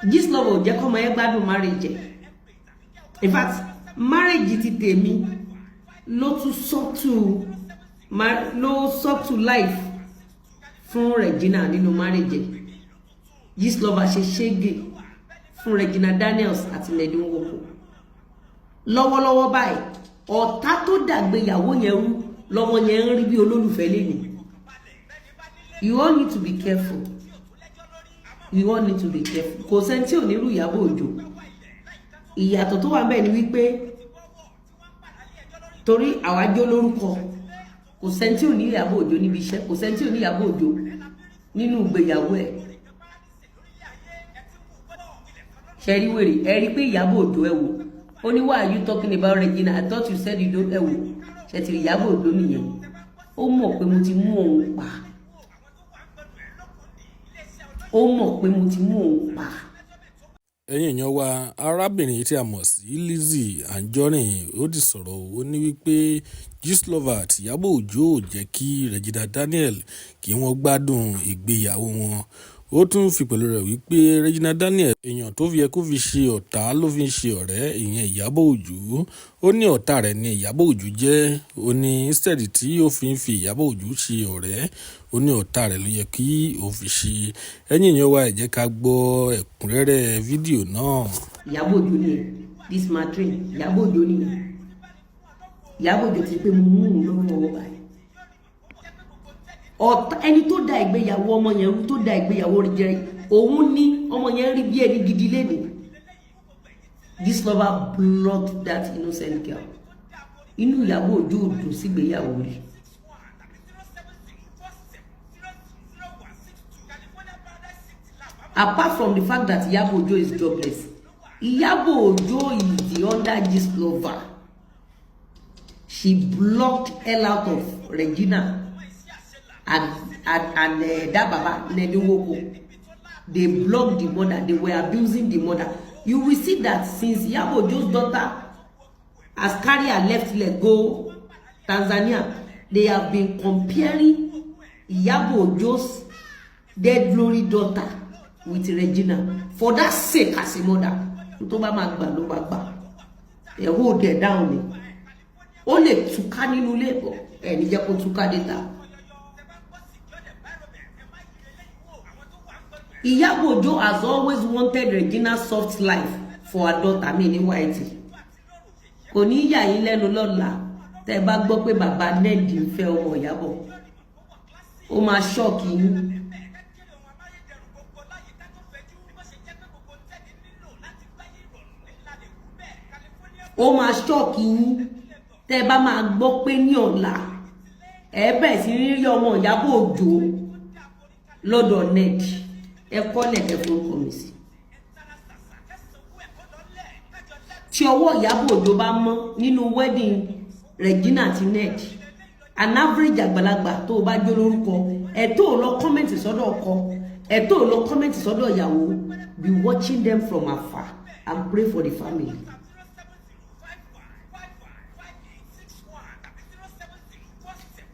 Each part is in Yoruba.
Gistlover ò jẹ́ kọ́mọ yẹn gbádùn marriage ẹ̀. In fact, marriage ti tèmi ló tún sọ́tù, ló sọ́tù life fún Regina nínú marriage ẹ̀. Gistlover ṣe ṣége fún Regina Daniels àti Ned Nwoko. Lọ́wọ́lọ́wọ́ báyìí, ọ̀tá tó dàgbéyàwó yẹn rú lọ́mọ yẹn ń rí bí olólùfẹ́ lẹ́nu. You all need to be careful. You all need to be careful. Kò sẹ́ni tí ò ní rú Ìyábọ̀ Òjó. Ìyàtọ̀ tó wà bẹ́ẹ̀ ni wípé torí àwa jó lórúkọ, kò sẹ́ni tí ò ní Ìyábọ̀ Òjó níbi iṣẹ́, kò sẹ́ni tí ò ní Ìyábọ̀ Òjó nínú ìgbéyàwó ẹ̀. Ṣe rí wèrè ẹ rí pé Ìyábọ̀ Òjó, ẹ wò ó ní, "Why are you talking about Regina? I thought you said you don't." Ẹ wò, ṣe ti rí Ìyábọ̀ Òjó nìyẹn. Ó mọ̀ pé mo ti mú òun pa. Ó mọ̀ pé mo ti mú òun pa. Ẹ̀yin èèyàn wa, arábìnrin yìí tí a mọ̀ sí Lizzy Anjorin, ó ti sọ̀rọ̀. Ó ní wípé Gistlover àti Ìyábọ̀ Òjó ò jẹ́ kí Regina Daniel kí wọ́n gbádùn ìgbéyàwó wọn. Ó tún fi pẹ̀lú rẹ̀ wípé Regina Daniel, èèyàn tó fi yẹ kó fi ṣe ọ̀tá ló fi ń ṣe ọ̀rẹ́, ìyẹn Ìyábọ̀ Òjó. Ó ní ọ̀tá rẹ̀ ni Ìyábọ̀ Òjó jẹ́. Ó ní instead tí ó fi ń fi Ìyábọ̀ Òjó ṣe ọ̀rẹ́, ó ní ọ̀tá rẹ̀ ló yẹ kí ó fi ṣe. Ẹ̀yin èèyàn wa, ẹ jẹ́ ká gbọ́ ẹ̀kúnrẹ́rẹ́ fídíò náà. Ìyábọ̀ Òjó ni ẹ, this matrin Ìyábọ̀ Òjó ni ẹ. Ìyábọ̀ Òjó ti pé mo mú òun lọ́wọ́ ọwọ́ báyìí. Ọ̀tá ẹni tó da ìgbéyàwó ọmọ yẹn rú, tó da ìgbéyàwó rẹ̀ jẹ́, òun ní ọmọ yẹn rí bí ẹni gidi lẹ́nu. Gistlover blocked that innocent girl. Inú Ìyábọ̀ Òjó ò dùn sígbéyàwó rẹ̀. Apart from the fact that Iyabo Ojo is jobless, Iyabo Ojo is the under Gistlover. She blocked hell out of Regina and that baba Ned Nwoko. They blocked the mother. They were abusing the mother. You will see that since Iyabo Ojo's daughter has carried her left leg go Tanzania, they have been comparing Iyabo Ojo's dead glory daughter with Regina. For that sake, as a mother, tó bá máa gbà ló máa gbà. Ẹ hold ẹ down ni. Ó lè túká nínú ilé bọ̀, ẹ ní jẹ́ kó túká déta. Iyabo Ojo has always wanted Regina's soft life for her daughter. Mi ní white kò ní yà yín lẹ́nu lọ́la tẹ́ ẹ bá gbọ́ pé bàbá Ned ń fẹ́ ọmọ Ìyábọ̀. Ó máa shock yín. Ó máa shock yín tẹ́ ẹ bá máa gbọ́ pé ní ọ̀la ẹ bẹ̀rẹ̀ sí ní rí ọmọ Ìyábọ̀ Òjó lọ́dọ̀ Ned. Ẹ kọ́lẹ̀ kẹ́ forúkọ mi sí. Tí ọwọ́ Ìyábọ̀ Òjó bá mọ́ nínú wedding Regina àti Ned, an average àgbàlagbà tó o bá jó lórúkọ ẹ, tó o lọ comment sọ́dọ̀ ọkọ ẹ, tó o lọ comment sọ́dọ̀ ìyàwó, be watching them from afar and pray for the family.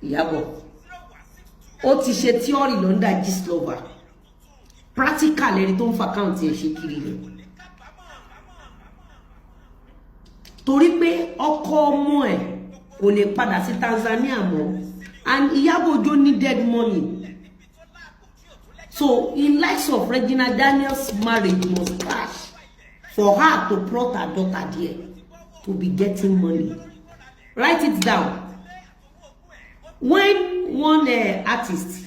Ìyábọ̀ ó ti ṣe theory lọ́ndà Gistlover, practical ẹni tó ń fa account ẹ̀ ṣe kiri rẹ̀, torí pé ọkọ ọmọ ẹ̀ kò lè padà sí Tanzania mọ́, and Ìyábọ̀ Òjó needed money. So in likes of Regina Daniels' marriage must crash for her to plot her daughter there to be getting money. Write it down. When one artist